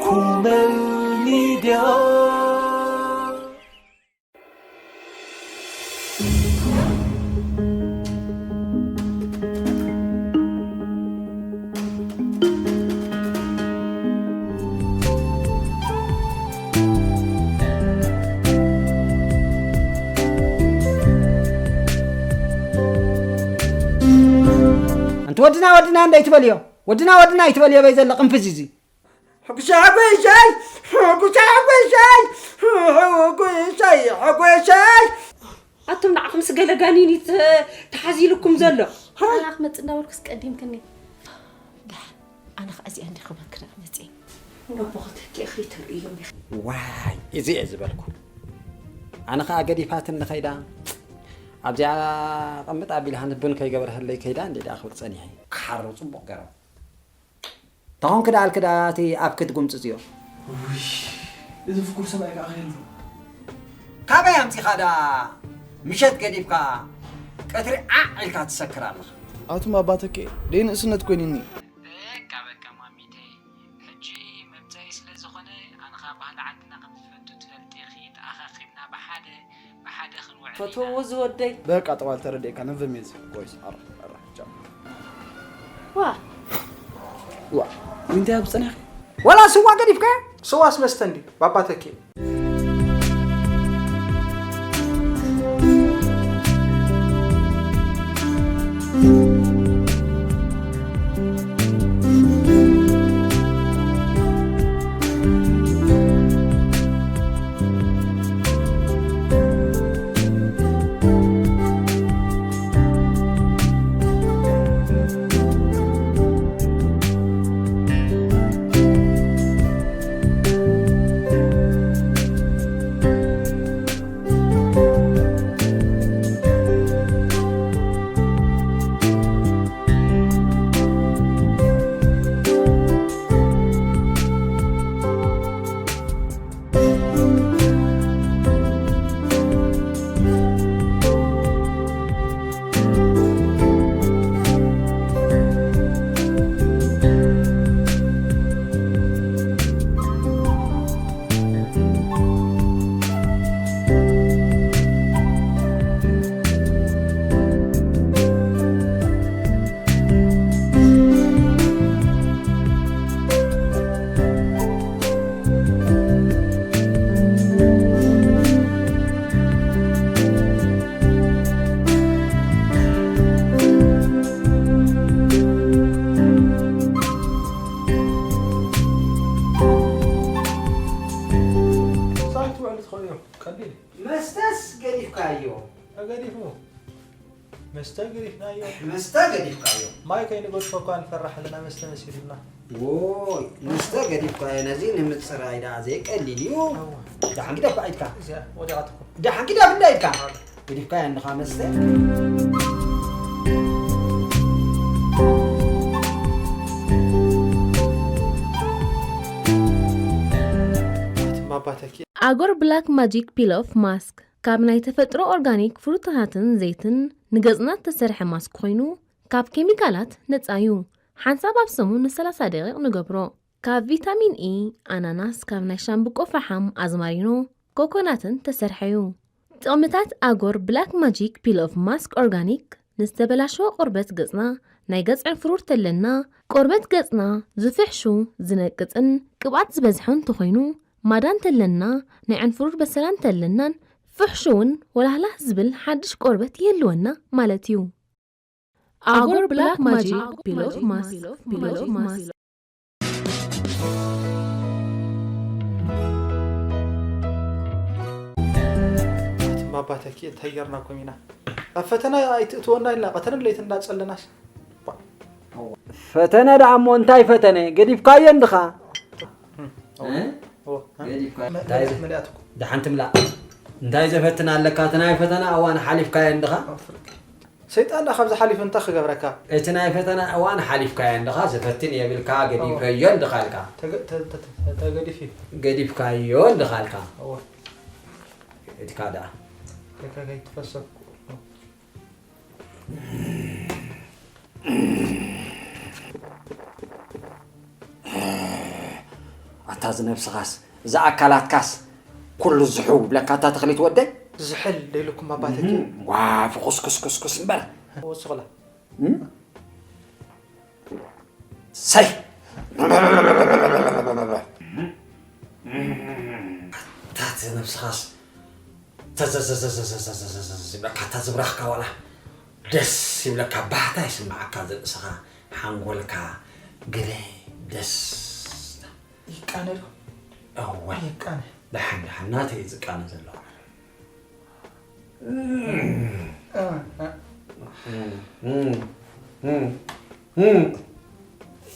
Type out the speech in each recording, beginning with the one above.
Kumal Media. ኣንቲ ወድና ወድና እንደ ይትበልዮ፣ ወድና ወድና ይትበልዮ በይ ዘሎ ቅንፍዝ እዚ። ሕጉሻ፣ ሕጉሻይ፣ ሕጉሻ፣ ሕጉሻይ፣ ሕጉሻይ፣ ሕጉሻይ። ኣቱም ንዓኹምስ ገለ ጋኒን እዩ ተ-፣ ተሓዚሉኩም ዘሎ። ኣና ክመጽእ እንዳበልኩስ ቀዲምክኒ። ደሓን፣ ኣነ ኸዓ እዚኣ እንዲ ክበክራ መጽእ። ነቦ ክተኪ እኽሊ ተርእዮም ኢኺ። ዋይ፣ እዚ እየ ዝበልኩ። ኣነ ኸዓ ገዲፋትኒ ኸይዳ፣ ኣብዚኣ ቀምጥ ኣቢላ ሃንብን ከይገበርሃለይ ከይዳ፣ እንዲ ደኣ ክብል ጸኒሐ። ክሓሮ ጽቡቕ ገረው። ተኾንክ ደኣ ኣልክ ደኣ እቲ ኣብ ክትጉምጽጽዮ። ውይ፣ እዚ ፍቁር ሰብኣይ ከኣ ከየሉ። ካበይ ኣምጺኻ ደኣ ምሸት ገዲፍካ ቀትሪ ዓዕ ኢልካ ትሰክር ኣለኻ? ኣቱም ኣባተኬ፣ ደይ ንእስነት ኮይኑኒ። በቃ፣ በቃ ማሚተይ፣ ሕጂ መብጽሒ ስለ ዝኾነ፣ ኣነ ኸኣ ባህሊ ዓድና ከም ትፈልጡ ትፈልጢ ኢኺ፣ ተኣኻኺብና ብሓደ ብሓደ ክንውዕል ኢና። ፈትዎ ዝወደይ። በቃ ጠዋል ተረዲእካ ነንቨ ሜዝ። ኮይስ፣ ኣራ፣ ኣራ፣ ቻው። ዋ። ዋ። እንታይ ኣብ ጸኒሕኪ? ወላ ስዋ ገዲፍካ? ስዋስ መስተ እንዲ፣ ባባ ተኪ። ሳት ውዕል ትኾንዮ ቀሊል። መስተስ ገዲፍካዮ? ተገዲፉ። መስተ ገዲፍናዮ። መስተ ገዲፍካዮ። ማይ ከይንገድፎ እኳ ንፈርሕ ኣለና፣ መስተ መሲሉና። ዎይ፣ መስተ ገዲፍካዮ፣ ነዚ ንምጽራይ ደኣ ዘይቀሊል እዩ። እዋ። ደሓን ግደፍ ኢድካ። እዚኣ ወዲቓትኩም። ደሓን ግደፍ እንዳ ኢድካ። ኣለ። ገዲፍካዮ እንድኻ መስተ። ኣቲ ማባተኪ። ኣጎር ብላክ ማጂክ ፒል ኦፍ ማስክ ካብ ናይ ተፈጥሮ ኦርጋኒክ ፍሩታታትን ዘይትን ንገጽና እተሰርሐ ማስክ ኮይኑ፣ ካብ ኬሚካላት ነጻ እዩ። ሓንሳብ ኣብ ሰሙን ንሰላሳ ደቂቕ ንገብሮ። ካብ ቪታሚን ኢ፣ ኣናናስ፣ ካብ ናይ ሻምብቆ ፈሓም፣ ኣዝማሪኖ፣ ኮኮናትን ተሰርሐ እዩ። ጥቕምታት ኣጎር ብላክ ማጂክ ፒል ኦፍ ማስክ ኦርጋኒክ ንዝተበላሸወ ቆርበት ገጽና፣ ናይ ገጽ ዕንፍሩር ተለና፣ ቆርበት ገጽና ዝፍሕሹ፣ ዝነቅጽን ቅብኣት ዝበዝሖ እንተኾይኑ፣ ማዳ እንተለና፣ ናይ ዕንፍሩር በሰላ እንተለናን ፍሕሹውን ወላህላህ ዝብል ሓድሽ ቆርበት ይህልወና ማለት እዩ። ኣጎር ብላክ ማጂክ ፒል ኦፍ ማስክ፣ ፒል ኦፍ ማስክ። ኣትማ ኣባተኪ እንታይ ጌርናኩም ኢና? ኣብ ፈተና ኣይትእትወና ኢልና ቀተርን ለይትን እንዳጸለናስ። ፈተነ ደኣ እሞ እንታይ ፈተነ? ገዲፍካዮ እንድኻ። እወ፣ እ? እወ፣ እ? ገዲፍካዮ። መ-፣ እንታይ መ-፣ ዘ-፣ መሊኣትኩም። ደሓን ትምላእ። እንታይ ዘፈትን ኣለካ? እቲ ናይ ፈተና እዋን ሓሊፍካዮ እንድኻ። ኣፍርቂ። ሰይጣን ደኣ ካብዚ ሓሊፉ እንታይ ክገብረካ? እቲ ናይ ፈተና እዋን ሓሊፍካዮ እንድኻ፣ ዘፈትን የብልካ፣ ገዲፈዮ እንድኻ ኢልካ። ተገ-፣ ተ-፣ ተ-፣ ተ-፣ ተገዲፉ። ገዲፍካዮ እንድኻ ኢልካ። እወ። ኢድካ ደኣ። ከ-፣ ከ-፣ ከይትፈሰኩ። ኣቲ እታ ዝነብስኻስ፣ እዛ ኣካላትካስ፣ ኩሉ ዝሕው ብለካ እታ ተኽሊት ወደይ? ዝሕል ደይልኩም ኣባተኪ። ዋ፣ ፍኹስኩስኩስኩስ እምበር። ወስኹላ። ሰይ! እታ ዝነብስኻስ፣ ተዘዘዘዘዘዘዘዘዘ ይብለካ፣ እታ ዝብራኽካ ዋላ ደስ ይብለካ፣ ባህታ ይስምዓካ፣ ዝርእስኻ፣ ሓንጎልካ፣ ግደ ደስ። ይቃነ ዶ? እወ። ይቃነ። ደሓን ደሓን ናተይ እዩ ዝቃነ ዘሎ።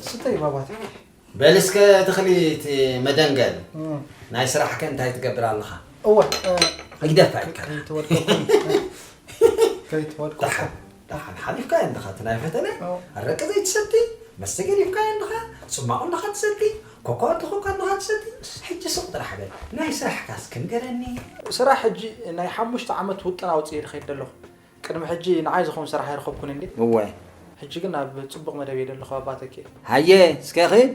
ስተይ ባባተይ። በል እስከ ተኽሊት መደንገል፣ ናይ ስራሕከ እንታይ ትገብር ኣለኻ? እወ። ግደፋ ኢልካ። ከይተወድቀኩም። ከይተወድቀኩም። ደሓን ሓሊፍካዮ እንድኻ እቲ ናይ ፈተነ ኣረቂ ዘይትሰቲ፣ መስተ ገዲፍካዮ እንድኻ፣ ጽማቑ እንድኻ ትሰቲ፣ ኮካ ወዲ ኮካ እንድኻ ትሰቲ፣ ሕጂ ስቕ ጥራሕ በል። ናይ ስራሕካ እስኪ ንገረኒ። ስራሕ ሕጂ ናይ ሓሙሽተ ዓመት ውጥን ኣውጽኤ ዝኸይድ ዘለኹ። ቅድሚ ሕጂ ንዓይ ዝኸውን ስራሕ ኣይረኸብኩን እንዴ? እወ። ሕጂ ግን ኣብ ጽቡቕ መደብ እየ ዘለኹ ኣባተኪ። ሃየ እስከ ኺድ።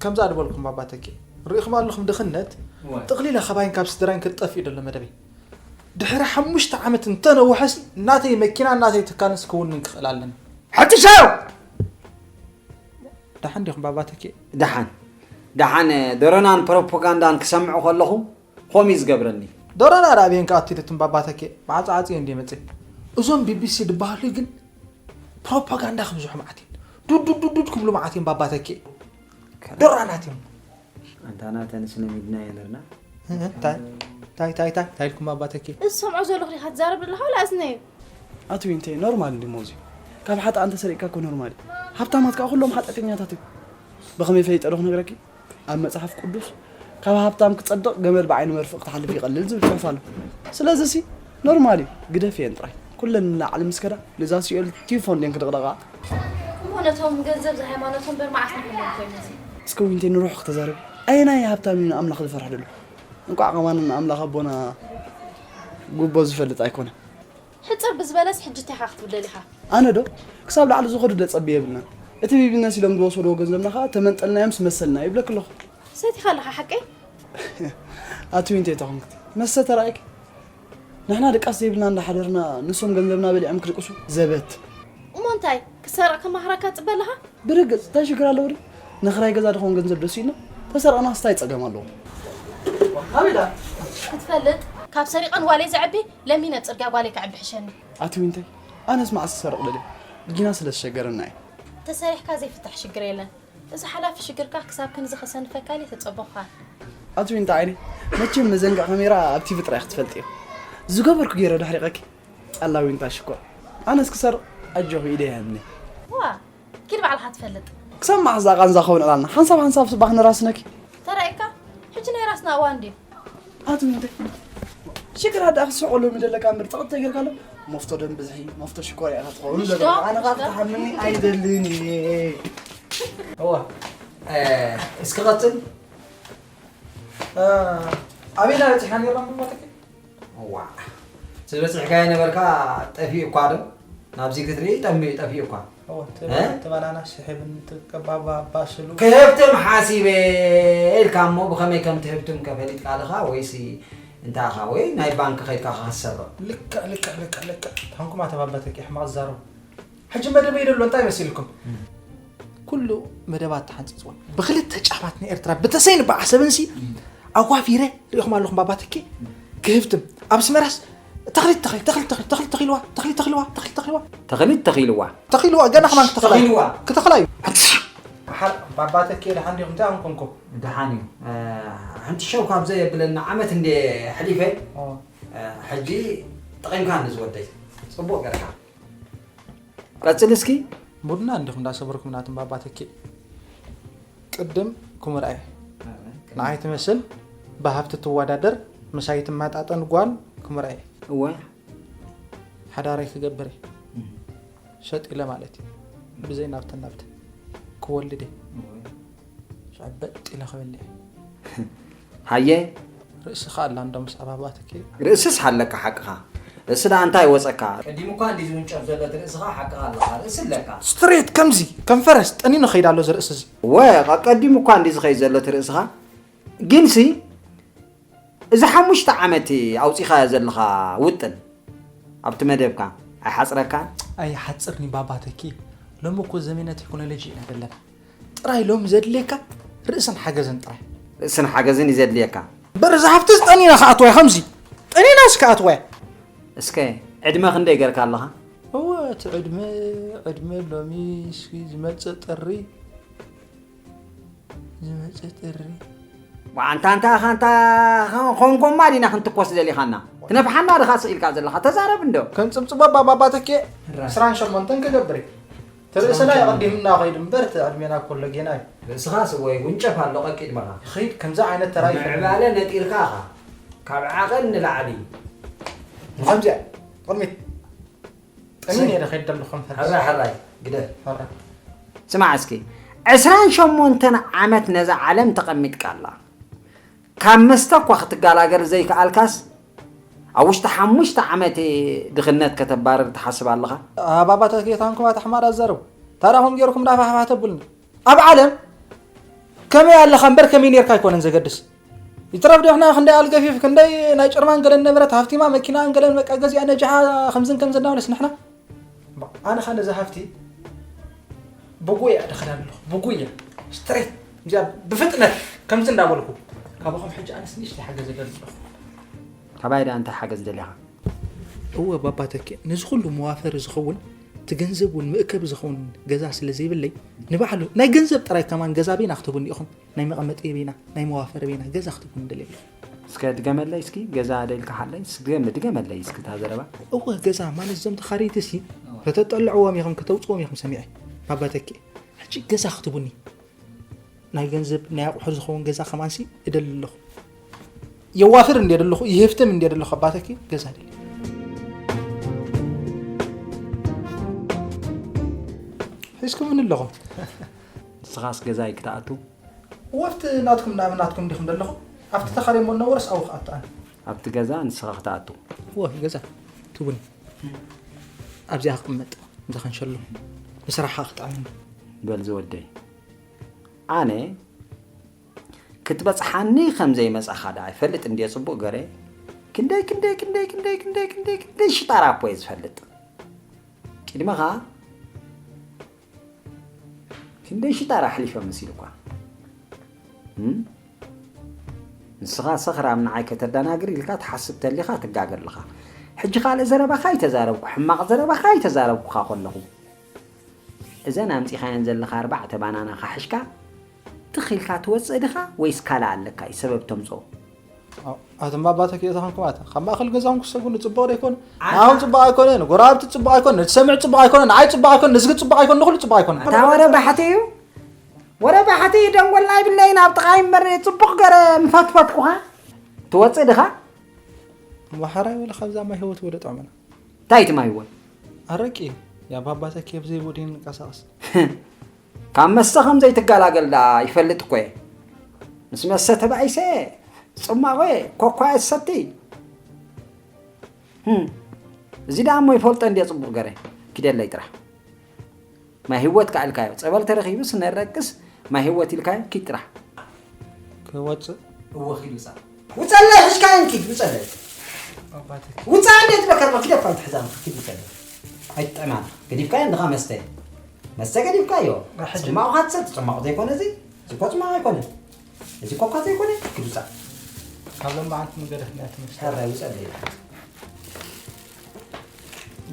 ከምዛ ዝበልኩም ኣባተኪ። ርኢኹም ኣለኹም ድኽነት ጥቕሊለ ካባይን ካብ ስድራይን ክጠፍእ እዩ ዘሎ መደበይ። ድሕሪ ሓሙሽተ ዓመት እንተነውሐስ ናተይ መኪናን ናተይ ትካልንስ ክውንን ክኽእል ኣለኒ። ሕትሻዮ! ደሓን ዲኹም ባባ ተኪኤ? ደሓን ደሓን ዶሮናን ፕሮፓጋንዳን ክሰምዕ ከለኹ ከምኡ እዩ ዝገብረኒ። ዶሮና ዳኣ ኣበየን ክኣቱ ኢሉ እትም ባባ ተኪኤ መዓጽ ዓጽዮ እንድየ መጽእ። እዞም ቢቢሲ ድበሃሉ ግን ፕሮፓጋንዳ ክብዝሑ መዓት እዮም። ዱድ ዱድ ዱድ ክብሉ መዓት እዮም ባባ ተኪኤ። ዶራናት እዮም። ኣንታ ናተንስ ነሚድናዮ ነርና። እንታይ እንታይ እንታይ እንታይ እንታይ ኢልኩም ኣባ ተኪ? እዚ ሰምዖ ዘለኹ ዲኻ ትዛረብ ዘለኻ ወላ እዝነይ እዩ? ኣቲ ዊንተይ ኖርማል እንዲ ሞዚ ካብ ሓጥኣን ተሰሪቅካ እኮ ኖርማል እዩ። ሃብታማት ከዓ ኩሎም ሓጢኣተኛታት እዮም። ብኸመይ ፈሊጠ ዶ ክነግረኪ? ኣብ መፅሓፍ ቅዱስ ካብ ሃብታም ክፀድቕ ገመድ ብዓይኒ መርፍእ ክትሓልፍ ይቐልል ዝብል ፅሑፍ ኣሎ። ስለዚ ሲ ኖርማል እዩ ግደፍየን ጥራይ። ኩለን ንላዕሊ ምስ ከዳ ነዛ ሲኦል ቲፎን ድየን ክድቕደቓ? እሞ ነቶም ገንዘብ ዝሃይማኖቶም በር መዓስ ንኹሎም ኮይኑ እዚ? እስከ ዊንቴ ንርሑቕ ክተዛረቢ ኣየናይ ሃብታም እዩ ንኣምላኽ ዝፈርሕ ደሎ? እንቋዕ ከማን ንኣምላኽ ኣቦና ጉቦ ዝፈልጥ ኣይኮነ። ሕጽር ብዝበለስ ሕጂ እንታይ ኢኻ ክትብል ደሊኻ? ኣነ ዶ ክሳብ ላዕሊ ዝኸዱ ደጸቢ የብልናን። እቲ ቢቢነስ ኢሎም ዝወሰድዎ ገንዘብና ኸኣ ተመንጠልናዮምስ መሰልና ይብለኪ ኣለኹ። ሰቲኻ ኣለኻ ሓቀይ? ኣቲ ዊንቴ ተኾንክቲ መስተ ተራእይኪ ንሕና ድቃስ ዘይብልና እንዳሓደርና ንሶም ገንዘብና በሊዖም ክድቅሱ ዘበት። እሞ እንታይ ክሰርቕ ከማኽረካ ትጽበ ኣለኻ? ብርግጽ እንታይ ሽግር ኣለዎ ድዩ? ንኽራይ ገዛ ድኾን ገንዘብ ዶ ስኢንና? ተሰርቕናስ እንታይ ጸገም ኣለዎ? ኣበይ ደኣ? ክትፈልጥ ካብ ሰሪቐን ጓለይ ዘዕቢ ለሚነ ኣብ ጽርግያ ጓለይ ከዕቢ ሕሸኒ። ኣቲ ዊንታይ ኣነስ መዓስ ክሰርቕ ደልየ ብጊና ስለ ዝሸገረና እየ። ተሰሪሕካ ዘይፍታሕ ሽግር የለን። እዚ ሓላፊ ሽግርካ ክሳብ ክንዚ ከሰንፈካ ኢለ ተጸበኹኻ። ኣቲ ዊንታ ዓይነይ መቸም መዘንግዕ ካሜራ ኣብ ቲቪ ጥራይ ክትፈልጥዮ። ዝገበርኩ ገይረ ዳሕሪቐኪ። ኣላ ዊንታ ሽኮር ኣነስ ክሰርቕ ኣጆኺ ኢደ ይሃብኒ። ዋ ኪድ ባዕልኻ ትፈልጥ። ክሳብ መዓስ እዛ ቃንዛ ክኸውን ዕላልና? ሓንሳብ ሓንሳብ ስባኽ ንራስነኪ። ተራእየካ? ሕጂ ናይ ራስና እዋን ድዩ? ኣቲ ምንታይ ሽግር ኣዳ ክትስቆ ሎሚ ዘለካ እምበር ጸቕጢ ተገርካሎ። መፍቶ ደም ብዝሒ መፍቶ ሽኮር እያ ክትኸውን ምሽ ዶ? ዘለካ። ኣነ ካብ ምሽ ዶ? ትሓምኒ ኣይደልን እየ። እዋ እስኪ ቀጽል። ኣበይ ኢና በጺሕና ነይርና ብሞተኪ? እዋእ እቲ ዝበፅሕካዮ ነበርካ ጠፊኡ እኳ ዶ ናብዚ ክትርኢ ጠሚኡ ጠፊኡ እኳ እወ እቲ እ? ባላ- እቲ ባላና ስሕብን እቲ ቀባባ ባስሉ ክህብትም ሓሲበ ኢልካ እሞ ብኸመይ ከም ትህብትም ከ ፈሊጥካ ኣለኻ ወይሲ እንታይ ኢኻ ወይ ናይ ባንክ ከይድካ ከሰብቕ ልክዕ ልክዕ ልክዕ ልክዕ ተኾንኩም ኣተባበተኪ ሕማቕ ዝዛረቡ ሕጂ መደበይ ደሎ እንታይ መሲልኩም? ኩሉ መደባት ተሓንፂፅወን ብክልተ ጫፋት ናይ ኤርትራ ብተሰይን በዓሰብንሲ ኣዋፊረ ሪኢኹም ኣለኹም ባባ ተኪ ክህብትም ኣብ ኣስመራስ ተኽሊት ተኽሊት ተኽሊት ተኽሊት ተኽሊት ተኺልዋ ተኽሊት ተኽልዋ ተኽሊት ተኽልዋ ተኽሊት ተኺልዋ ተኺልዋ ገና ከማን ክተኽላ እዩ ተኺልዋ። ክተኽላ እዩ። ሓር ባባ ተኪ ደሓን ዲኹም እንታይ ኣንኮንኩም? ደሓን እዩ። ሓንቲ ሸው ካብ ዘየብለና ዓመት እንደ ሕሊፈ ሕጂ ጠቒምካኒ ዝወደይ ጽቡቕ ገርካ። ቀጽል እስኪ። ቡና እንዲኹም እንዳሰበርኩም ናትም ባባ ተኪ ቅድም ክምርኣየ ንዓይ ትመስል ብሃብቲ ትወዳደር ምሳይ ትመጣጠን ጓል ክምርኣየ እወ ሓዳረይ ክገብር እየ ሸጥ ኢለ ማለት እዩ ብዘይ ናብተን ናብተን ክወልድ እየ ሸበጥ ኢለ ክበልዕ እየ ሃየ ርእስኻ ኣላ እንዶ ምስ ኣባባትኪ ርእስስ ሓለካ ሓቅኻ ርእሲ ደኣ እንታይ ወጸካ? ቀዲሙ እኳ እንዲ ዝውንጨፍ ዘሎ እቲ ርእስኻ ሓቅኻ ኣለኻ። ርእሲ ኣለካ። ስትሬት ከምዚ፣ ከም ፈረስ ጠኒኑ ኸይድ ኣሎ እዚ ርእሲ እዚ። ወ፣ ቀ-፣ ቀዲሙ እኳ እንዲ ዝኸይድ ዘሎ እቲ ርእስኻ። ግንሲ፣ እዚ ሓሙሽተ ዓመት ኣውጺኻዮ ዘለኻ ውጥን፣ ኣብቲ መደብካ ኣይሓጽረካን? ኣይሓጽርኒ ባባ ተኪ። ሎሚ እኮ ዘመነ ቴክኖሎጂ ኢና ዘለና። ጥራይ ሎም ዘድልየካ ርእስን ሓገዝን ጥራይ። ርእስን ሓገዝን እዩ ዘድልየካ። እምበር እዛ ሃፍቲ ጠኒና ክኣትዋ እያ ከምዚ። ጠኒናስ ክኣትዋ እያ። እስከ ዕድመ ክንደይ ገርካ ኣለኻ? እወ፣ እቲ ዕድመ፣ ዕድመ ሎሚ እስኪ ዝመጽእ ጥሪ፣ ዝመጽእ ጥሪ። ዋንታ እንታ ኻንታ ኾንጎማ ዲና ክንትኮስ ደሊኻና? ትነፍሓና ድኻ ስኢልካ ዘለኻ? ተዛረብ እንዶ። ከም ጽብጽቦ ባባ ተኬ ራ። ዕስራን ሸሞንተን ክገብር እዩ። ተርእስና የቐዲምና ኸይዱ እምበር፣ እቲ ዕድሜና ኮሎ ጌና እዩ። ርእስኻ ስወይ ውንጨፍ ኣሎ ቀቂድመኻ። ይኸይድ ከምዚ ዓይነት ተራ ይፈልጥ። ምዕባለ ነጢርካ ኢኻ። ካብ ዓቐን ንላዕሊ። ንኸምዚኣ፣ ቅድሚት። ጠሚን እየ ኸይድ ደሎ ኮንፈረንስ። ሕራይ፣ ሕራይ፣ ግደፍ። ሕራይ። ስማዕ እስኪ፣ ዕስራን ሸሞንተን ዓመት ነዛ ዓለም ተቐሚጥካ ኣላ። ካብ መስተ እኳ ክትገላገል ዘይከኣልካስ፣ ኣብ ውሽጢ ሓሙሽተ ዓመት ድኽነት ከተባርር ትሓስብ ኣለኻ? ኣባባታት ጌታንኩም ኣታ ሕማር ኣዛርቡ። ታራ ኹም ጌርኩም ዳፋሕፋሕ ተብሉኒ። ኣብ ዓለም ከመይ ኣለኻ እምበር ከመይ ኔርካ ኣይኮነን ዘገድስ። ይትረፍ ዶ ሕና ክንደይ ኣልገፊፍ፣ ክንደይ ናይ ጭርማን ገለን ነበረት ሃፍቲማ መኪናን ገለን በቃ ገዚኣ ነጃሓ ከምዝን ከምዚ እናበለስ ንሕና። ባ-፣ ኣነ ኸ ነዛ ሃፍቲ ብጉያ ድኸዳ ኣለኹ፣ ብጉያ። ስትሬት፣ እዚኣ ብፍጥነት ከምዚ እንዳበልኩ። ካባኹም ሕጂ ኣነስ ንእሽተይ ሓገዝ እደሊ ኣለኹ። ካባይ ደኣ እንታይ ሓገዝ ደሊኻ? እወ ባባ ተኬ፣ ነዚ ኩሉ መዋፈሪ ዝኸውን፣ እቲ ገንዘብ እውን መእከቢ ዝኸውን ገዛ ስለ ዘይብለይ፣ ንባዕሉ ናይ ገንዘብ ጥራይ ከማን ገዛ በይና ክትህቡኒ ኢኹም። ናይ መቐመጢ በይና፣ ናይ መዋፈሪ በይና ገዛ ክትህቡኒ ደልየ ኣለኹ። እስከ ድገመለይ እስኪ፣ ገዛ ደልካ ሓለይ፣ እስኪ ድገመ-፣ ድገመለይ እስኪ እታ ዘረባ። እወ ገዛ ማለት እዞም ተኻረይቲ ሲ ከተጠልዕዎም ኢኹም፣ ከተውፅዎም ኢኹም ሰሚዐ። ባባ ተኬ፣ ሕጂ ገዛ ክትህቡኒ። ናይ ገንዘብ፣ ናይ ኣቑሑ ዝኸውን ገዛ ከማንሲ እደሊ ኣለኹ። የዋፍር እንድየ ደለኹ፣ ይህፍትም እንድየ ደለኹ፣ ኣባተኪ ገዛ ደሊ። ሒዝኩምኒ ኣለኹም። ንስኻስ ገዛይ ክትኣቱ? ወፍቲ ናትኩም ናብ ናትኩም ዲኹም ደለኹም? ኣብቲ ተኻርየሞ እነበረስ ኣብኡ ክኣቱ ኣነ። ኣብቲ ገዛ ንስኻ ክትኣቱ? እወ፣ ገዛ ትቡኒ። ኣብዚኣ ክቕመጥ፣ እዛ ከንሸሎ። ንስራሕኻ ክጥዕመኒ። በል ዝወደይ። ኣነ ክትበጽሓኒ ከም ዘይመጻኻ ደኣ ይፈልጥ እንድየ ጽቡቕ ገረ። ክንደይ፣ ክንደይ፣ ክንደይ፣ ክንደይ፣ ክንደይ፣ ክንደይ፣ ክንደይ ሽጣራ እኮ እየ ዝፈልጥ። ቅድመኻ ክንደይ ሽጣራ ኣሕሊፈ መሲልኳ። እም? ንስኻ ሰኽራም ንዓይ ከተደናግር ኢልካ ትሓስብ ተሊኻ ትጋገ ኣለኻ። ሕጂ ካልእ ዘረባኻ ኣይተዛረብኩ፣ ሕማቕ ዘረባኻ ኣይተዛረብኩኻ ከለኹ። እዘን ኣምጺኻየን ዘለኻ ኣርባዕተ ባናና ኻሕሽካ ትኽ ኢልካ ትወጽእ ዲኻ ወይስ ካልእ ኣለካ እዩ ሰበብ ተምጽኦ? ኣው፣ ኣቶም ባባ ተኪኦ ተኾንኩም ኣታ። ካብ ማእከል ገዛኹም ክሰጉ ንጽቡቕ ዶ ኣይኮነ? ኣታ ንዓኹም ጽቡቕ ኣይኮነ፣ ንጎረባብቲ ጽቡቕ ኣይኮነ፣ ንትሰምዕ ጽቡቕ ኣይኮነ፣ ንዓይ ጽቡቕ ኣይኮነ፣ ንዝጊ ጽቡቕ ኣይኮነ፣ ንኹሉ ጽቡቕ ኣይኮነ። ኣታ ወረ ባሕቲ እዩ። ወረ ባሕቲ ደንጎልና ይብለይን ኣብ ጥቓይ እምበር ጽቡቕ ገረ ምፈትፈትኩኻ። ትወጽእ ዲኻ? እሞ ሓራይ ወለ ካብዛ ማይ ህይወት ወደ ጥዕመና። እንታይ እቲ ማይ ህይወት? ኣረቂ እዩ። ያ ባባ ተኪ ኣብ ዘይብኡ ድዩ ንንቀሳቐስ? ካብ መስተ ከም ዘይትገላገል ደኣ ይፈልጥ እኮ እየ። ምስ መስተ ተባኢሰ ጽማቑ እየ፣ ኮኳ እየ ዝሰቲ። ህም፣ እዚ ደኣ እሞ ይፈልጦ እንድየ ጽቡቕ ገረ። ኪደለይ ጥራሕ። ማይ ህይወት ከኣ ኢልካዮ። ጸበል ተረኺቡስ ነረቅስ ማይ ህይወት ኢልካዮ። ኪድ ጥራሕ። ክወጽእ? እወ፣ ኪድ ውጻእ። ውጸለይ፣ ሕዝካዮን ኪድ፣ ውጸለይ። ኣባቴ። ውጻእ እንዴ ትበከር፣ ኪድ እኳ ኣይትሕዛን፣ ኪድ ውጸለይ። ኣይትጥዕማን። ገዲፍካዮ እንድኻ መስተ። መስተ ገዲፍካዮ። ሕጂ። ጽማቑ ካትሰ፣ ጽማቑ ዘይኮነ እዚ። እዚ እኮ ጽማቑ ኣይኮነን። እዚ ኮካ ዘይኮነ፣ ኪድ ውጻእ። ካብ ሎም በዓልቲ መገደፍ ናይ ትምህርቲ። ሕራይ ውጸለይ።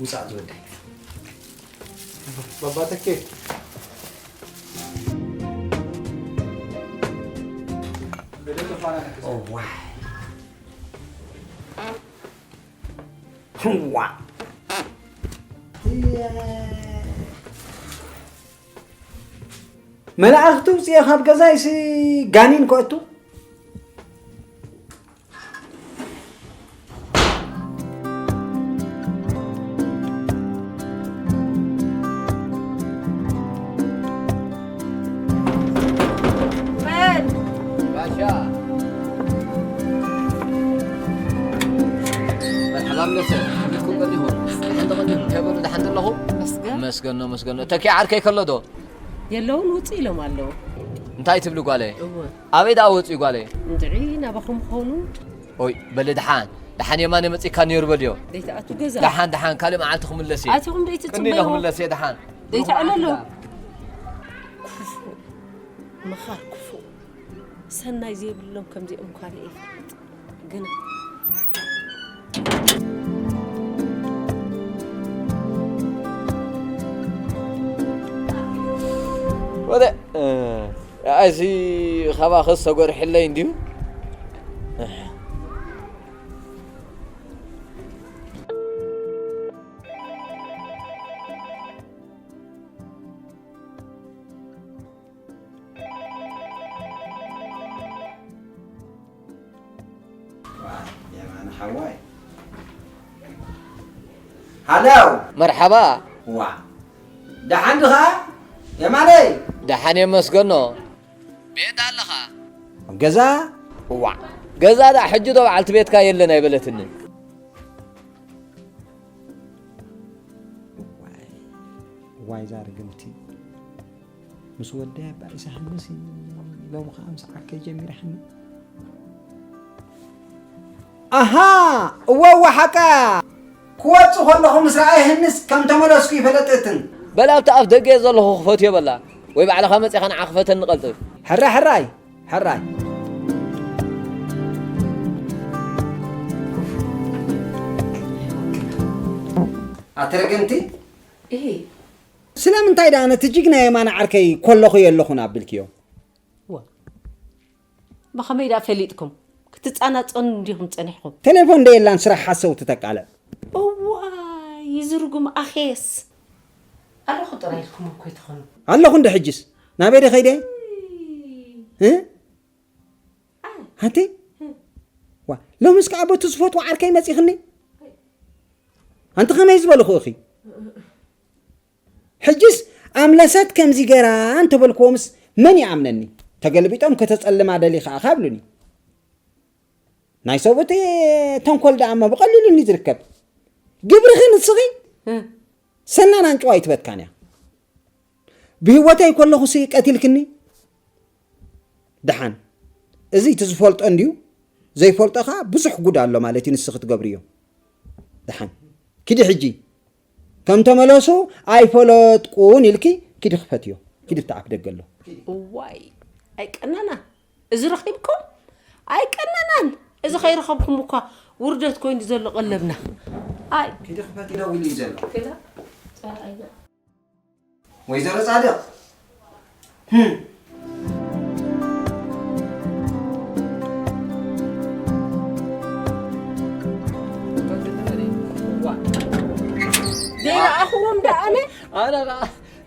ውጻእ ዝወደይ። ባባ ተኬ። እዋይ። እዋ። መላእኽቲ ውጽኤ ካብ ገዛይሲ ጋኒን ከእቱ? መን? ባሻ። መርሐባ ምለሰ። መስገኖ መስገኖ፣ ተኪ ዓርከይ ከሎ ዶ? የለውን፣ ውጽእ ኢሎም ኣለዉ። እንታይ ትብሊ ጓለይ? እወ። ኣበይ ደኣ ወጽኡ ጓለይ? እንድዒ ናባኹም ኾኑ። ኦይ በሊ ደሓን፣ ደሓን የማነ መጺእካ ነይሩ በልዮ። ደይትኣቱ ገዛ። ደሓን ደሓን፣ ካልእ መዓልቲ ክምለስ እየ። ኣቲኹም ደይትጽበይዎ። ቅኒ ኢለ ክምለስ እየ ደሓን። ደይትዕለሉ። ክፉእ፣ መኻር ክፉእ። ሰናይ ዘይብሎም ከምዚኦም እኳ ርእየ ይፈልጥ። ግና ወደ፣ እ፣ ኣዚ ኻባኸስ ተጎርሕለይ እንድዩ። የማነ ሓዋይ። ሃለው። መርሓባ። ዋ። ደሓን ድኻ? የማነይ። ደሓን የመስገኖ። ቤት ኣለኻ? ኣብ ገዛ? ዋ። ገዛ ደኣ ሕጂ ዶ በዓልቲ ቤትካ የለን ኣይበለትንን? ዋይ፣ ዋይ፣ እዛ ርግምቲ። ምስ ወደይ ኣባኢሳትንስ ሎሚ ኸኣ ምስ ዓርከይ ጀሚራትኒ። ኣሃ፣ እወ፣ እወ፣ ሓቃ። ክወጽእ ከለኹ ምስ ረኣየህንስ ከም ተመለስኩ ይፈለጠትን። በል ኣብቲ ኣፍ ደገ ዘለኹ ክፈትዮ በላ። ወይ ባዕልኻ መጺኻ ንዓ ክፈተኒ ቀልጥፍ። ሕራይ፣ ሕራይ፣ ሕራይ። ኣቲ ርግምቲ። እሂ። ስለምንታይ ደኣ ነቲ ጅግና የማነ ዓርከይ ኮለኹ የለኹን ኣቢልክዮ? ዋ፣ ብኸመይ ደኣ ፈሊጥኩም? ክትጻናጸኑ እንዲኹም ጸኒሕኩም። ቴሌፎን ዶ የላን ስራሕ ሓሰውቲ ተቃልዕ? እዋይ፣ እዚ ርጉም ኣኼስ። ኣለኹ ጥራይ ኢልኩም እኮ ኣይትኾኑ። ኣለኹ እንዶ ሕጅስ? ናበይ ዶ ከይደ? እ? ኣንቲ? ዋ፣ ሎምስ ከኣ በቲ ዝፈትዎ ዓርከይ መጺኽኒ? ኣንቲ ከመይ ዝበልኹ እኺ? ሕጅስ ኣምለሰት ከምዚ ገይራ እንተበልክዎምስ መን ይኣምነኒ? ተገልቢጦም ከተጸልማ ደሊኻ ኢኻ ይብሉኒ። ናይ ሰብኡት ተንኮል ደኣ እሞ ብቐሊሉ እንድዩ ዝርከብ። ግብርኺ ንስኺ እ። ሰናን ኣንጭዋ ኣይትበትካን እያ። ብህይወተይ ከለኹሲ ቀቲልክኒ? ደሓን። እዚ እቲ ዝፈልጦ እንድዩ፣ ዘይፈልጦ ኸኣ ብዙሕ ጉድ ኣሎ ማለት እዩ፣ ንስኺ ትገብርዮ። ደሓን። ኪዲ ሕጂ። ከም ተመለሱ ኣይፈለጥኩን ኢልኪ ኪዲ ክፈትዮ። ኪዲ ብቲ ኣፍ ደገ ኣሎ። እዋይ፣ ኣይቀነናን። እዚ ረኺብኩም? ኣይቀነናን። እዚ ከይረኸብኩም እኳ ውርደት ኮይኑ ዘሎ ቀለብና። ኣይ። ኪዲ ክፈትዮ ደው ኢሉ እዩ ዘሎ። ክላ፣ ጸላኢና። ወይዘሮ ጻድቕ። ህም። ዘይረኣኽዎም ደኣ ኣነ? ኣነ ኸዓ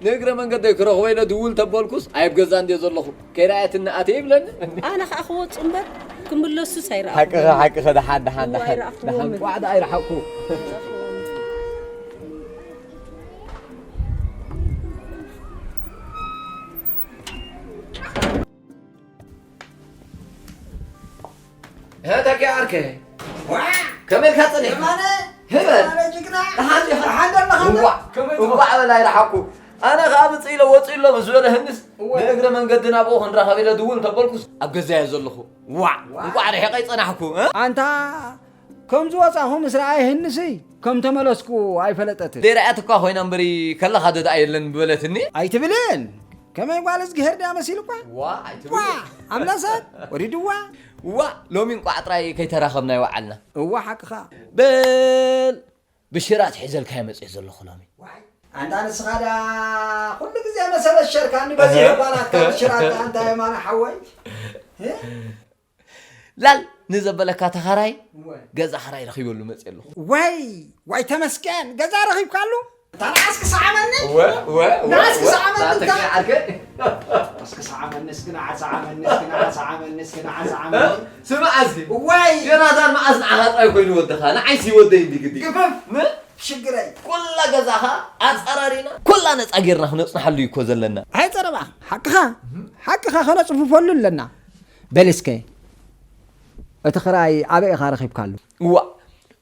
ንእግረ መንገደይ ክረኽቦ ኢለ ድውል ተበልኩስ፣ ኣብ ገዛ እንድየ ዘለኹ። ከይረኣየትኒ ኣትየ ይብለኒ። ኣነ ኸዓ ክወጹ እምበር፣ ክምለሱስ ኣይረኣኹዎምን። ሓቅኻ፣ ሓቅኻ፣ ደሓን፣ ደሓን፣ እዋ፣ ደሓን፣ ኣይረኣኹዎምን። ደሓን። ቋዕ ደኣ ኣይረሓቕኩ። ሀ፣ ተኪ ዓርከ። ዋ! ከመይ ኢልካ ጸኒሕካ? የማነ! ህበል! የማነ ጅግና! ደሓን ዲኻ? ደሓን ደለኻ? እዋዕ! ከመይ እዋዕ በላይ ደሓኩ። ኣነ ኸኣ ምጽእ ኢለ ወጽእ ኢሎ ምስ በለ ህንስ እወ። ንእግረ መንገዲ ናብኡ ክንራኸብ ኢለ ድውል እንተበልኩስ ኣብ ገዛየ ዘለኹ። ዋዕ! ዋዕ! እንቋዕ ርሒቐ ይጸናሕኩ፣ እ? ኣንታ ከም ዝወጻኹ ምስ ረኣየ ህንሲ ከም ተመለስኩ ኣይፈለጠትን። ደይረኣያትኳ ኮይና እምበሪ ከለኻ ዶ ደኣ የለን ምበለትኒ? ኣይትብልን። ከመይ ጓል እዝግሄር ድያ መሲልኳ? ዋ፣ ኣይትብል። ዋ፣ ኣምላሳት ወሪድዋ። ዋ፣ ሎሚ እንቋዕ ጥራይ ከይተራኸብና ይወዓልና። እዋ፣ ሓቅኻ። በል፣ ብሽራት ሒዘልካ እየ መጽየ ዘለኹ ሎሚ። ዋይ፣ ኣንታ ንስኻ ደኣ ኩሉ ግዜ መሰለሸርካኒ በዚ እህ። ጓላትካ ብሽራት ኣንታ የማነ ሓወይ። እ? ላል ንዘበለካ ተኻራይ እወ። ገዛ ኽራይ ረኺበሉ መጽየ ኣለኹ። ዋይ፣ ዋይ ተመስገን፣ ገዛ ረኺብካሉ? እታ ንዓስ ክሰዓመኒ? እወ፣ እወ፣ እወ፣ ንዓስ እወ፣ ክሰዓመኒ ናተኪ እታ? ዓርከይ። ንዓስ ክሰዓመኒ፣ እስኪ ንዓ ሰዓመኒ፣ እስኪ ንዓ ሰዓመኒ፣ እስኪ ንዓ ሰዓመኒ። ስማዕ እስኪ። ዋይ። ዮናታን መዓስ ንዓኻ ጥራይ ኮይኑ ወድኻ? ንዓይሲ ወደይ እንዲ ግዲ። ግፍፍ። ን? ሽግረይ። ኩላ ገዛኻ ኣጸራሪና፣ ኩላ ነጻ ጌርና ክነጽንሓሉ እዩ እኮ ዘለና። ኣይ ጸረባ፣ ሓቅኻ፣ ሓቅኻ ከነጽፍፈሉ ኣለና። በል እስከ፣ እቲ ኽራይ ኣበይ ኢኻ ረኺብካሉ? እዋ፣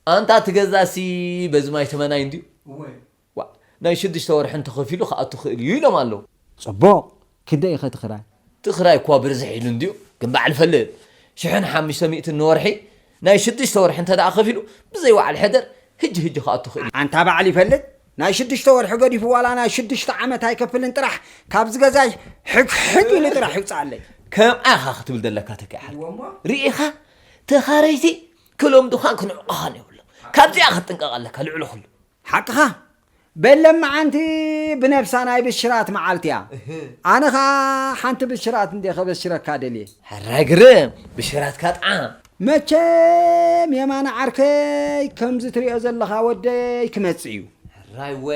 ኣንታ እቲ ገዛሲ በዚ ማይ ተመናይ እንድዩ። እወ። ዋ፣ ናይ ሽዱሽተ ወርሒ እንተኸፊሉ ክኣቱ ክእል እዩ ኢሎም ኣለዉ። ጽቡቕ። ክንደይ ኢኸ እቲ ክራይ? እቲ ክራይ እኳ ብርዝሕ ኢሉ እንድዩ፣ ግን በዓል ፈልጥ ሽሕን ሓሙሽተ ሚእትን ንወርሒ ናይ ሽዱሽተ ወርሒ እንተ ደኣ ከፊሉ ብዘይ ወዓል ሕደር ህጂ ህጂ ክኣቱ ክእል እዩ። ኣንታ በዓል ይፈልጥ ናይ ሽዱሽተ ወርሒ ገዲፉ ዋላ ናይ ሽዱሽተ ዓመት ኣይከፍልን ጥራሕ ካብዚ ገዛይ ሕግ ሕግ ኢሉ ጥራሕ ይውፅኣለይ። ከምኣ ኢኻ ክትብል ዘለካ ተኪ ዓርኪ። እወ እሞ። ርኢኻ ተኻረይቲ ክለምዱኻን ክንዕቑኻን የብሎም። ካብዚኣ ክትጥንቀቕ ኣለካ ልዕሊ ኩሉ። ሓቅኻ። በል ለመዓንቲ ብነብሳ ናይ ብሽራት መዓልቲ እያ። እህ። ኣነ ኸኣ ሓንቲ ብሽራት እንዴ ኸበሽረካ ደልየ። ሕራይ ግርም፣ ብሽራትካ ጥዓም። መቸም የማነ ዓርከይ ከምዚ ትሪኦ ዘለኻ ወደይ ክመጽእ እዩ። ሕራይ ወ።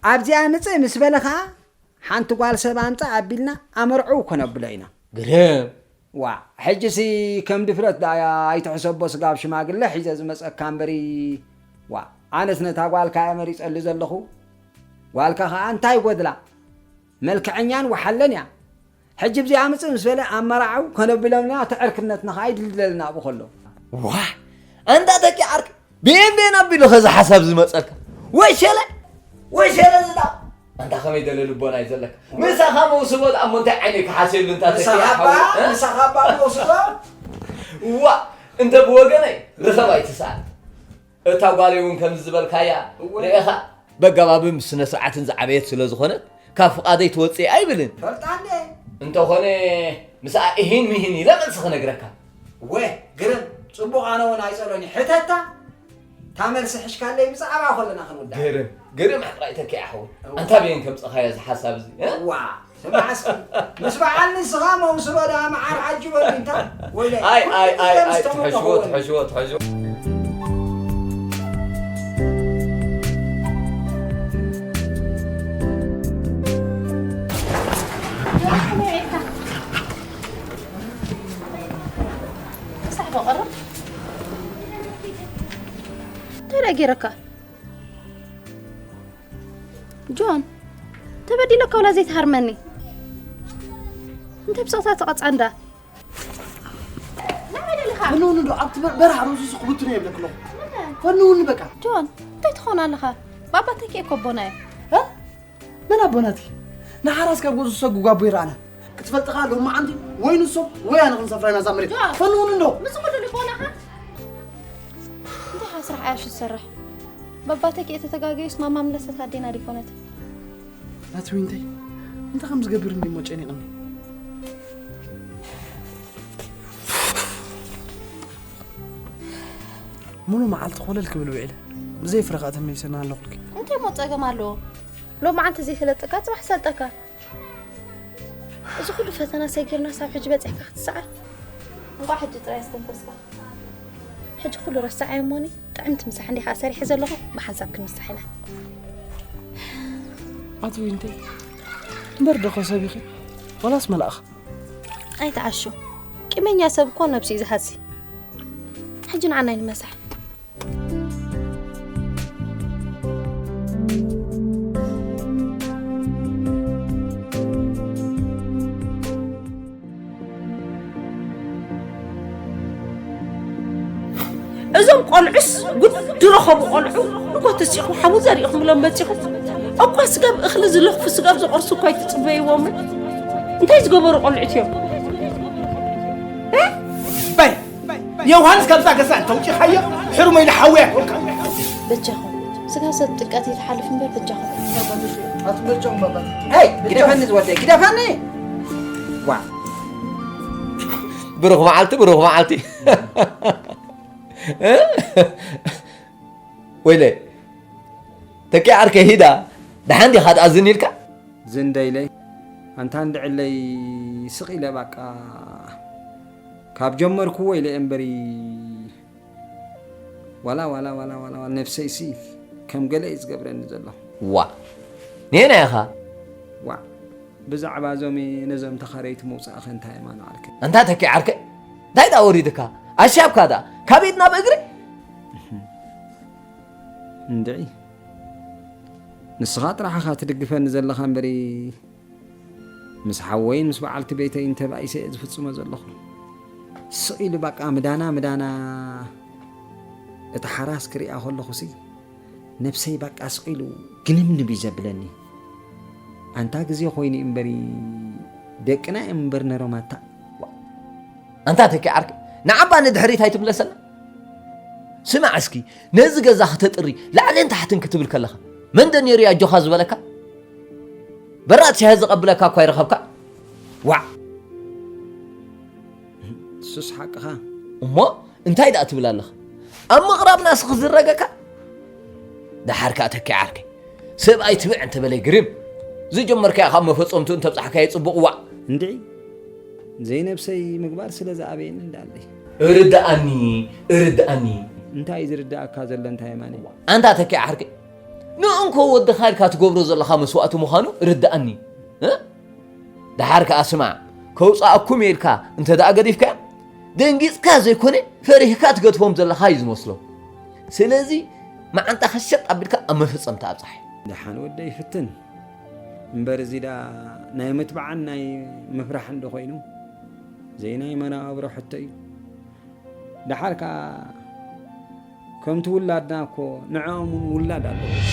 ኣብዚኣ ምጽእ ምስ በለ ኸኣ ሓንቲ ጓል ሰብ ኣምጽእ ኣቢልና ኣመርዕው ከነብሎ ኢና። ግርም። ዋእ፣ ሕጂሲ ከም ድፍረት ደኣ ኣይትሕሰቦ ስጋብ ሽማግለ ሒዘ ዝመጸካ እምበሪ። ዋእ፣ ኣነስ ነታ ጓልካ እየ መሪጸሉ ዘለኹ። ጓልካ ኸኣ እንታይ ይጎድላ? መልክዐኛን ወሓለን እያ። ሕጂ ብዚኣ ምጽእ ምስ በለ ኣመራዓው ከነብሎም ኢና፣ እቲ ዕርክነትና ኸኣ ይድልድለልና ኣብኡ ከሎ። ዋእ፣ ኣንታ ተኪ ዓርኪ፣ ብየን በየን ኣቢሉ ኸዚ ሓሳብ ዝመጸካ? ወሸለ፣ ወሸለ ዝዳ። ኣንታ ኸመይ ደለ ልቦና እዩ ዘለካ? ምሳኻ መውስቦ ደኣ እሞ እንታይ ዓይነይ ክሓስየሉ እንታ ምሳኻ ተኪ እባ፣ ሓወይ፣ እ? ምሳኻ እባ መውስቦ? ዋእ፣ እንተ ብወገነይ ርኸብ ኣይትስኣል። እታ ጓለይ እውን ከምዚ ዝበልካያ እወ። ርኤኻ በጋባብን ብስነ ስርዓትን ዝዓበየት ስለ ዝኾነት ካብ ፍቓደይ ትወጽእ ኣይብልን። ፈልጣ እንዴ? እንተኾነ ምስኣ እሂን ምሂን ኢለ መልሲ ክነግረካ። ወ፣ ግርም፣ ጽቡቕ፣ ኣነ እውን ኣይጸሎኒ። ሕተታ፣ እታ መልሲ ሕሽካለይ ብዛዕባ ከለና ክንውዳእ። ግርም፣ ግርም ሕራይ ተኪ ሓወይ። እወ። ኣንታ በየን ከምጸኻዮ እዚ ሓሳብ እዚ፣ እ? ዋ፣ ስማዕ እስኪ፣ ምስ በዓል ንስኻ መውስቦ ደኣ መዓር ዓጅበሉ እንታ፣ ወይለይ፣ ኣይ፣ ኣይ፣ ኣይ፣ ኣይ፣ ትሕሽዎ፣ ትሕሽዎ፣ ትሕሽዎ። እንታይ ደኣ ገይረካ? ጆን፣ ተበዲለካ ወላ ዘይትሃርመኒ? እንታይ ብስቕታ ትቐጻ እንዳ? ፈንውኒ ዶ ኣብቲ በር-፣ በረኻ ርእሱ ስኽብትኖ የብለክሎ። ፈንውኒ በቃ። ጆን፣ እንታይ ትኾን ኣለኻ? ባባ ተኪኤ እኮ ኣቦና እዩ። እ? መን ኣቦናትኪ? ንሓራስ ካብ ገዝኡ ዝሰጉ ጓቦ ይረኣና። ክትፈልጥኻ ሎማዓንቲ ወይ ንሶም ወይ ኣነ ክንሰፍራ ኢና እዛ መሬት። ጆን! ፈንውኒ እንዶ! ምስ ኩሉ ልቦናኻ? እንታይ ኢኻ ስራሕ ዓያሹ ትሰርሕ? ባባ ተኪኤ ተተጋገዩስ ማማ ምለሰት ኣዴና ዲኮነት። ኣቲ ዊንተይ፣ እንታይ ከም ዝገብር እንዲሞ ጨኒቕኒ። ሙሉ መዓልቲ ኮለል ክብል ውዒለ። ብዘይ ፍረ ከኣ ተመሊሰና ኣለኹልኪ። እንታይ እሞ ጸገም ኣለዎ? ሎማዓንቲ ዘይሰለጠካ ጽባሕ ሰልጠካ። እዚ ኩሉ ፈተና ሰጊርና ሳብ ሕጂ በጺሕካ ክትሰዓር? እንቋዕ ሕጂ ጥራይ ኣስተንፈስካ። ሕጂ ኩሉ ረሳዓዮ እሞኒ፣ ጥዕምቲ ምሳሕ እንዲኻ ሰሪሐ ዘለኹ፣ ብሓንሳብ ክንምሳሕ ኢና። ኣቲ ዊንተይ፣ እምበር ዶ ከሰብ ኢኺ? ዋላስ መላእኽ? ኣይትዓሹ። ቂመኛ ሰብ እኮ ነብሱ እዩ ዝሃሲ። ሕጂ ንዓና ይንመሳሕ። እዞም ቆልዑስ ጉድ ዝረኸቡ ቆልዑ እኮ ተሲኹም ሓዊ ዘሪእኹምሎም በፂኹም። እኳ ስጋብ እኽሊ ዝለኽፉ ስጋብ ዝቆርሱ እኳ ኣይትፅበይዎምን። እንታይ ዝገበሩ ቆልዑት እዮም? እ? በይ፣ ዮሃንስ፣ ካብዛ ገዛ እንተውፂኻዮ፣ ሕሩመይ ኢለ ሓውያ ክወልካ። በጃኹም፣ ስጋ ሰብ ጭንቀት ይትሓልፍ እምበር፣ በጃኹም። ኣትመቸኹም ኣባት። ሄይ፣ ግደፈኒ ዝወደይ፣ ግደፈኒ! ዋ። ብሩኽ መዓልቲ፣ ብሩኽ መዓልቲ። ወይለ፣ ተኪ ዓርከይ ሂዳ፣ ደሓን ዲኻ ትኣዝን ኢልካ? ዝንደይለይ፣ ኣንታ እንድዕለይ ስቕ ኢለ ባቃ ካብ ጀመርኩዎ ኢለ እምበሪ፣ ዋላ፣ ዋላ፣ ዋላ፣ ዋላ፣ ዋላ ነፍሰይሲ ከም ገለ እዩ ዝገብረኒ ዘሎ። ዋ፣ ኔና ኢኻ። ዋ፣ ብዛዕባ እዞም ነዞም ተኻረይቲ ምውጻእኸ እንታይ የማን ዓርከይ? ኣንታ ተኪ ዓርከይ፣ እንታይ ደኣ ወሪድካ? ኣሻብካ ደኣ፣ ካብ ኢድ ናብ እግሪ? እንድዒ፣ ንስኻ ጥራሕ ኢኻ ትድግፈኒ ዘለኻ እምበሪ፣ ምስ ሓወይን ምስ በዓልቲ ቤተይን ተባኢሰ እየ ዝፍጽሞ ዘለኹ። ስቕ ኢሉ ባቃ ምዳና ምዳና፣ እታ ሓራስ ክሪኣ ከለኹሲ፣ ነብሰይ ባቃ ስቕ ኢሉ ግንብንብ እዩ ዘብለኒ። ኣንታ ግዜ ኮይኑ እምበሪ ደቅና እዮም እምበር ነሮም ኣታ። ኣንታ ተኪ ዓርኪ ንዓባ ንድሕሪት ኣይትምለሰና። ስማዕ እስኪ ነዚ ገዛ ክተጥሪ ላዕልን ታሕትን ክትብል ከለኻ መን ዶ ነይሩ ኣጆኻ ዝበለካ? በራድ ሻሂ ዘቐብለካ እኳ ይረኸብካ። ዋዕ! ንሱስ ሓቅኻ። እሞ እንታይ ደኣ ትብል ኣለኻ? ኣብ ምቕራብ ናስ ክዝረገካ? ደሓር ከኣ ተኪ ዓርከይ። ሰብኣይ ትብዕ እንተበለይ ግርም። ዝጀመርካዮ ካብ መፈጸምቱ እንተብጻሕካዮ ጽቡቕ ዋዕ። እንድዒ ዘይነብሰይ ምግባር ስለ ዝኣበየኒ እንዳለይ። እርድኣኒ፣ እርድኣኒ። እንታይ እዩ ዝርድኣካ ዘሎ እንታይ የማነይ? ኣንታ ተኪ ዓርከይ። ንእንኮ ወድኻ ኢልካ ትገብሮ ዘለኻ መስዋእቲ ምዃኑ ርድኣኒ። እ? ደሓር ከኣ ስማዕ፣ ከውጽኣኩም እየ ኢልካ እንተ ደኣ ገዲፍካዮም፣ ደንጊጽካ ዘይኮነ ፈሪህካ ትገድፎም ዘለኻ እዩ ዝመስሎም። ስለዚ መዓንጣኻ ሸጥ ኣቢልካ ኣብ መፈጸምታ ኣብጽሓ። ደሓን ወደይ ፍትን። እምበር እዚ ደኣ ናይ ምትባዕን ናይ ምፍራሕን ዶ ኮይኑ? ዘይናይ መነባብሮ ሕቶ እዩ። ደሓር ከኣ ከምቲ ውላድና እኮ ንዕኦም እውን ውላድ ኣለዎም።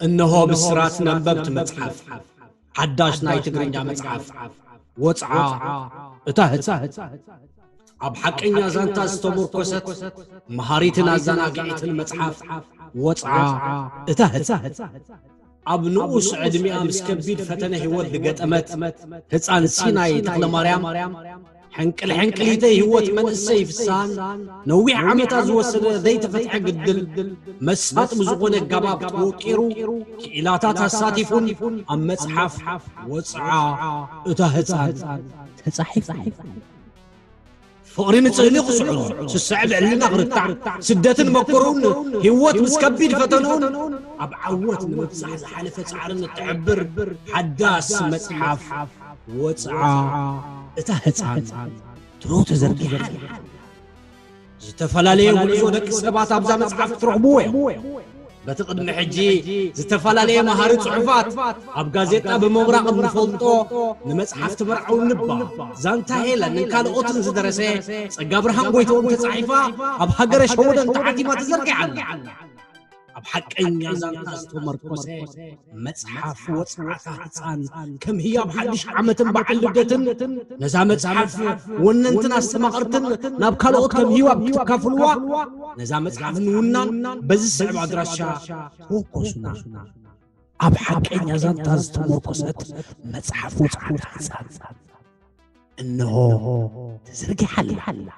እንሆ ብስራት ነበብቲ መጽሓፍ፣ ሓዳሽ ናይ ትግርኛ መጽሓፍ፣ ወጽዓ እታ ህጻን። ኣብ ሓቀኛ ዛንታ ዝተመርኮሰት መሃሪትን ኣዘናጊዒትን መጽሓፍ፣ ወጽዓ እታ ህጻን። ኣብ ንኡስ ዕድሚኣ ምስ ከቢድ ፈተነ ህይወት ዝገጠመት ህጻን ሲናይ ተኽለማርያም፣ ሕንቅል ሕንቅሊተይ ህይወት መንእሰይ ፍስሃን ነዊሕ ዓመታት ዝወሰደ ዘይተፈትሐ ግድል መሳጢ ብዝኾነ ኣገባብ ተወቂሩ፣ ክኢላታት ኣሳቲፉን ኣብ መጽሓፍ ወጽዓ እታ ህጻን ተጻሒፉ። ፍቕሪ ንጽህሊ ክስዕሮ፣ ስስዐ ብዕልና ክርታዕ፣ ስደትን መከርኡን ህይወት ምስ ከቢድ ፈተንኡን ኣብ ዓወት ንምብጻሕ ዝሓለፈ ጻዕርን እትሕብር ሓዳስ መጽሓፍ ወጽዓ እታ ህፃን ድሮ ተዘርጊሓ ኣላ። ዝተፈላለየ ጉዕዞ ደቂ ሰባት ኣብዛ መፅሓፍ ክትረኽብዎ እዮም። በቲ ቅድሚ ሕጂ ዝተፈላለየ መሃሪ ጽሑፋት ኣብ ጋዜጣ ብምብራቕ እንፈልጦ፣ ንመጽሓፍ ትምርዓው ንባ፣ ዛንታ ሄለንን ካልኦትን ዝደረሰ ጸጋ ብርሃን ጎይትኦም ተጻሒፋ ኣብ ሃገረ ሸወደን ተሓቲማ ተዘርጊሓ ኣላ። ኣብ ሓቀኛ ዛንታ ዝተመርኮሰ መጽሓፍ ወጽዓታ ህፃን ከም ህያብ ሓድሽ ዓመትን በዓል ልደትን ነዛ መጽሓፍ ወነንትን ኣስተማቐርትን ናብ ካልኦት ከም ህያብ ክትካፍልዋ ነዛ መጽሓፍ ንውናን በዚ ዝስዕብ ኣድራሻ ተወከሱና። ኣብ ሓቀኛ ዛንታ ዝተመርኮሰት መጽሓፍ ወጽዓታ ህፃን እንሆ ተዘርጊሓ ኣላ።